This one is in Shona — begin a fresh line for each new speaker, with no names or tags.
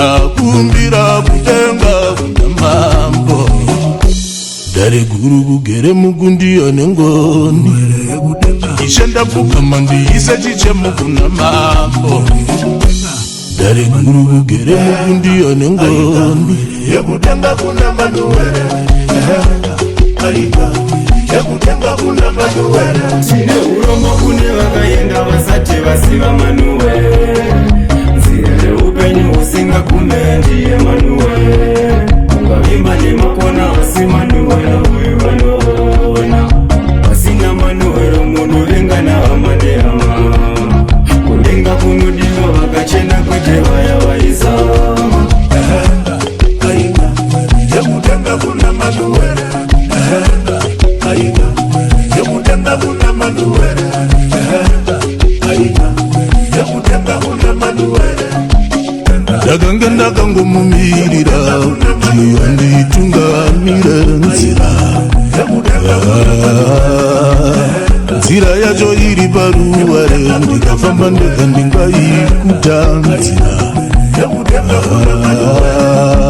Ndakumbira kudenga kuna mambo. Dare guru kugere mukundiyo nengoni. Ishe ndapfugama ndiise chichemo kuna mambo. Dare guru kugere mukundiyo nengoni. Yekudenga kuna manuwere. Aika. Yekudenga kuna manuwere.
Tine urombo kune vakaenda vasati vaziva Manuwe. Nzira yeupenyu husingagume ndiye Manuwe. Ungavimba nemakona asi Manuwero uyu vanoona. Pasina Manuwero munovenga nahama nehama. Kudenga kunodiwa vakachena kwete vaya vaizama.
Aika. Yekudenga kuna manuwere. Aika. Yekudenga kuna manuwere. Aika. Yekudenga kuna manuwere. Ndakanga ndakangomumirira kuti anditungamire nzira. Ah, nzira yacho iri paruware, ndikafamba ndega ndingaikuta nzira. Ah,